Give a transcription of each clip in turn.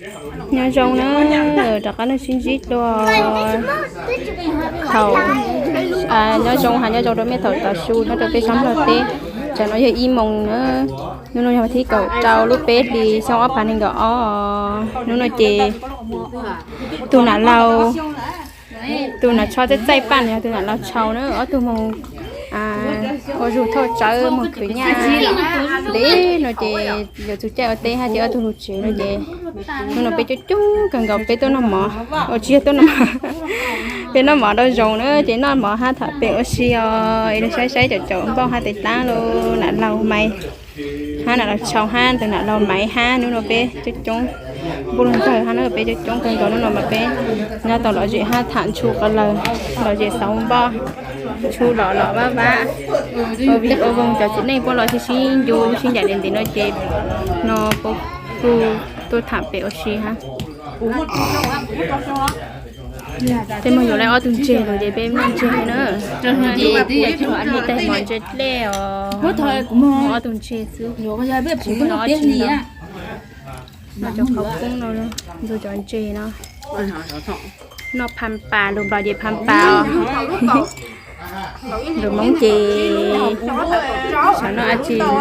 Nyob zoo na, rov qab los sib ntsib dua thaum, nyob zoo hais nyob zoo rau mej thaum tav su nyob rau peb sab Nplog teb. Tam no yog ib moos na, hnub no yog thib kaum rau lub peb hlis xyoo ob phav nees nkaum ob. Hnub no ces tus nam laus, tus nam tsho txaij txaij paj no yog tus nam laus tshau na, ob tug moog ua zug thauj tsawb moog khwv nyaj. Ntev no ces yuav txug caij ua teb hab ces ob tug lug tsev no ces hnub no peb coob coob kawg nkaus peb tuaj noj mov, ua tsis yog tuaj noj mov, peb noj mov rau zoov na ces noj mov hab tham pem ua si os, es saib saib cov cov npauj hab tes taab lub nam laug Maiv hab nam laug Tshau hab tus nam laug Maiv hab hnub no peb coob coob npauj lug ntawg hab na peb coob coob kawg nkaus hnub no mas peb nyob tau lom zem hab tham ntshu qhov lawm, lom zem xauv npauj, ntshu lom lom vab vab, ua vig ua voog cov txiv neej puab los sib sib ncu sib ncaim li ntev no ces no puab kuj tuaj tham pem ua si hab. Tej moog yuav lawv ob tug ntseg lawm ces peb muab ntseg na. Ib tag mov ntseg dlej os. Ob tug ntseg xwb. Noj cov qhauv poob no, ntxuag cov ntseg no. Noj phas pas, lus Nplog ces phas pas os. Lus Hmoob ces xyov noj dab tsi lus.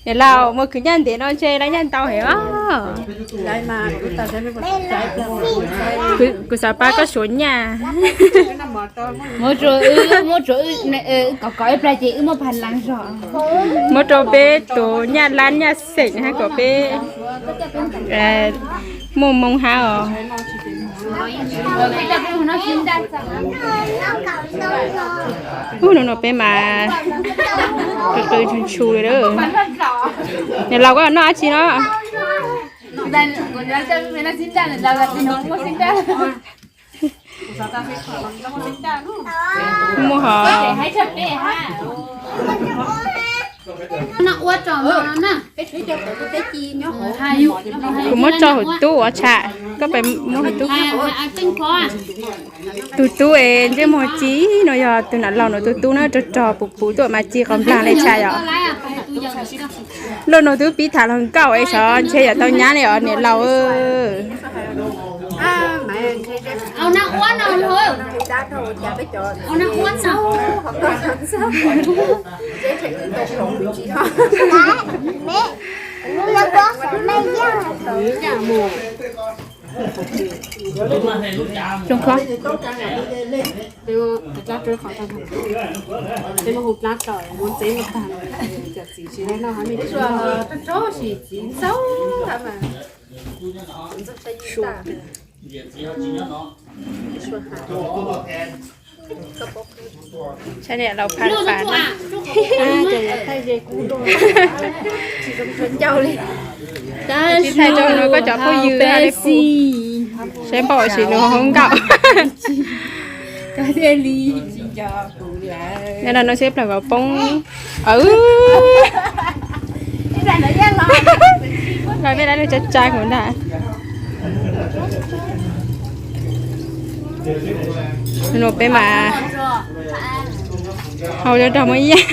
Niam laus, muaj khwv nyaj ntev no ntshe lawv nyaj ntau heev os. Kuv xav pab koj suav nyaj. Muab rau peb tus nyaj lab nyaj xeem hab kom peb muaj moo hab os. Ub, hnub no peb mas qw qw ntshu ntshu li lawm. Niam laus, koj noj dab tsi no? Muaj hov. Kuv muab tso hauv tub ua tsham, koj pab muab hauv tub. Tus tub es ntsej muag ci no yog tus nam laus no tus tub na, rog rog puv puv tuaj mas ci qos nplag li tsham yom. Luaj no twb pib tham hluas nkauj es xyov ntshe yuav tau nyab li os niam laus. Saib niam laus phaj pas na. Thaij rau no koj cov phooj ywg peb pub saib npaum sim nus hauv nkauj. Nyob no no seb plaws kom poob. Los peb lawv tsa tsa kuv ntag. Nub peb mas hau rog muab yaj.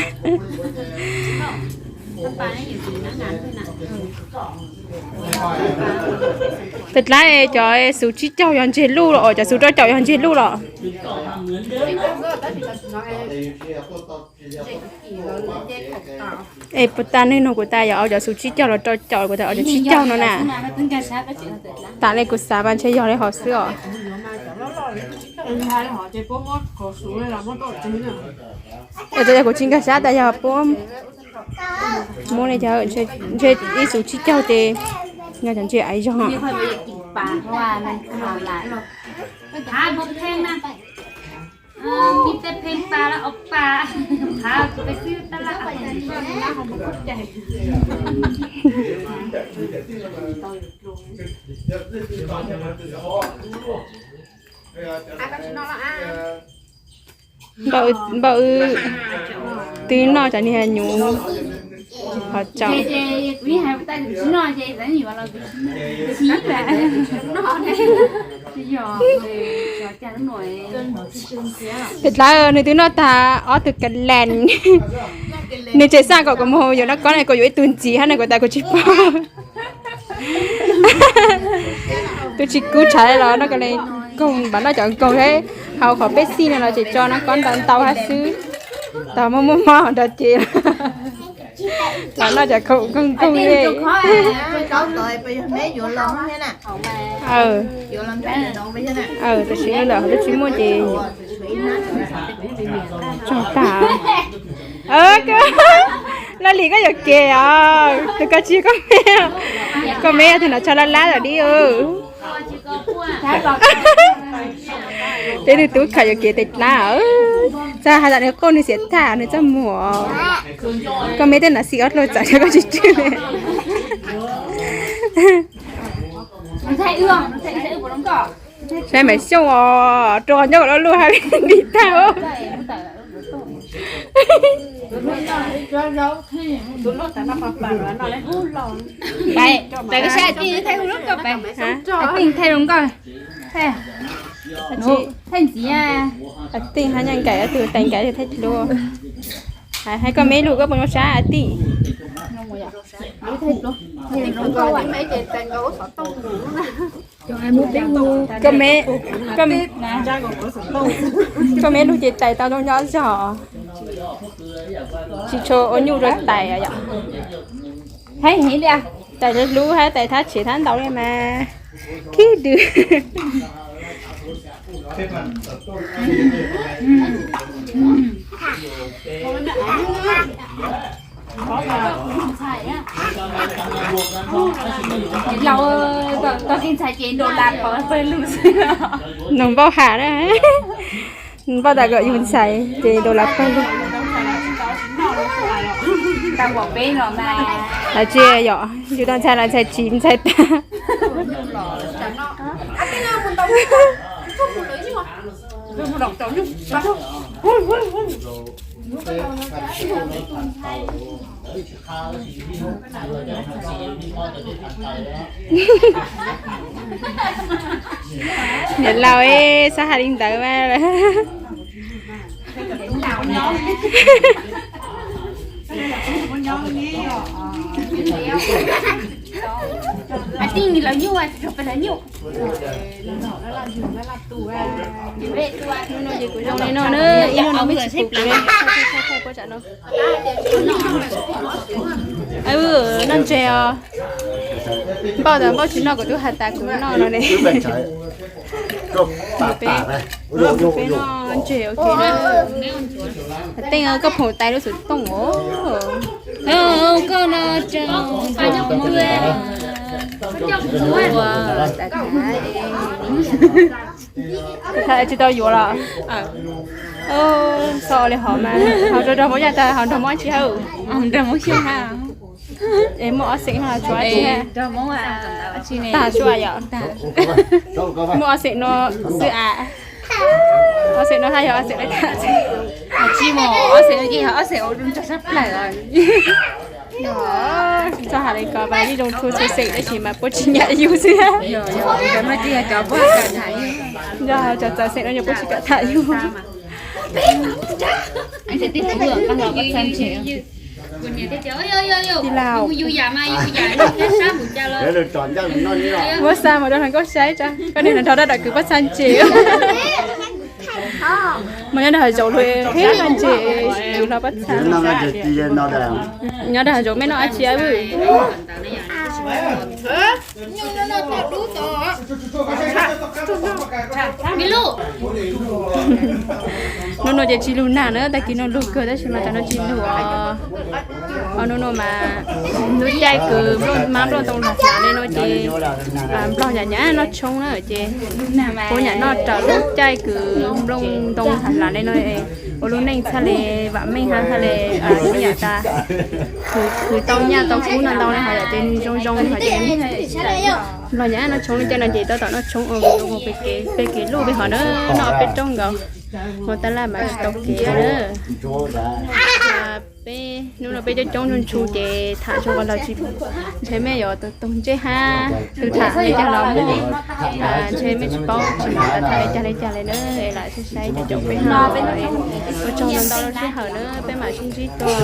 Peb dlaab cov xuv tsib caug yog ntseg luj los, cov xuv rau caum yog ntseg luj los? Es puas tas neeg nug kuv tas yog cov xuv tsib caug los rau caum, kuv tas cov tsib caug no na. Tas li kuv xav mas ntshe yog li hov xwb os. Es tas yog kuv tsis nkag sab tas yog puab muab li cas, ntshe ib xuv tsib caug ces yog cov ntseg aiv zog. Npauj, npauj wb twb noj cov niag nyuv hov tsaus. Pem dlaab nws twb noj tag ob tug ka lees. Nws tseem xav kom kuv mus yuav noj kob ne, kuv yuav ib tug ntxiv hab ne, kuv tas kuv tsis paub. Twb tsis kub tshav los noj ka lees nkoog, npam noj cov nkoog thiab. Hauv qhov peb xij no los tseem tso noj kob ntau ntau hab xwb. Tau muaj muaj mob nrog ces los noj cov khoom nkoog nkoog li. Tam sim no lawm twb tsis muaj ces tsaug tag. Laj Lis, koj yuam kev os, tus ko tsis koj me, koj me yog tus no tshaj laj lab lawm dib. Peb tug tub khaws yuam kev tes dlaab, txawm has tas nws quaj nws xiav tag nws txaj muag. Koj me tej nam xis ob dluag txawm koj tsis tswj. Saib Maiv Xyooj os, rua nyob kom lub lub hab li ntag. Tij thaij hluas nkauj, thaij ntxiv. Tij hab Nyaaj Nkaim ob tug tais nkawd thaij hluas. Hais koj me lug koj puas nyuaj sab Tij? Koj me, koj me lug ces tais tau zoo nyob zog, tsis tshua ua nyuj rua tais yom. Tais hlub hab tais thab tshev thab ntau li mas khib dw. Tau kev ntxhais ces nraus las pawg lug xwb. Nug npauj has na, npauj tas kom yug ntxhais ces nraus las pawg lug. Hais tsis yog yug tau ntxhais los ntxhais tsis ntxhais tag. Niam laus, xav has li ntawd mas. Hnub no ces kuv zoo li no na, ib hnub no muaj ib txhia pum kuv li. Noj ntseg os. Npauj tas npauj tsis noj, kuv twb has tas kuv noj no ne. Peb, peb noj ntseg ok na. Teej, koj phoom tais lub xov tooj os. Koj no tseem ua tas tsis tau yuav los. Txhob li hov mas, hov nrog Hmoob Yaj tag, hov nrog Hmoob Ab Tsi hab. Es muaj ob xeem no tsuav Ab Tsi hab. Tag sua yom. Muaj ob xeem no xwb as. Ob xeem no hab yog ob xeem lawv tag. Tsis muaj ob xeem no ces yog ob xeem ua nrog sab plaws. Txhob has li ko, mas yeej zoo txhua txhua xeem tab sis mas puab tsis nyiam yug xwb. Yog cov txawv xeem no yog puab tsis kam tham yug. Tij laug, muab xa mus rau hluas nkauj saib tso, koj niag hluas nraug dab dam kws pob txha ntses. Mas nyob nrog hav zoov lug qhib ntses kws hlo pob txha. Nyob nrog hav zoov mej noj dab tsi wb? Hnub no ces tsis lug nag na, tag kis no lug kawg tab sis mas tam no tsis lug os. Ho hnub no mas lub caij kws mab nplooj ntoo hlav hlav li no ces nplog nyam nyam noj tshoob na ces puab nyam noj raws lub caij kws nplooj ntoo hlav hlav li no ua lub neej txhaj le vam meej hab txhaj le ib yam tas khwv tau nyaj tau kub no ntau li hov yom, ces nws zoo zoo hov ces nplog nyam noj tshoob li caij no ces tab tom noj tshoob ua pem kev luj peb hov na, noj peb roob nkaus. Hmo tab laj mas tsis tau kev na. Peb hnub no peb coob coob ntsug ntsug ces tham zoo qhov los tsis, ntshe mej yuav taug ntsej hab, tus tham li cas los muaj, ntshe mej tsis paub tsis mam tham li cas li cas li na, es lam saib saib cov caum peb no. Ua tsaug ntau ntau lub sij hawm na, peb mam sib ntsib dua.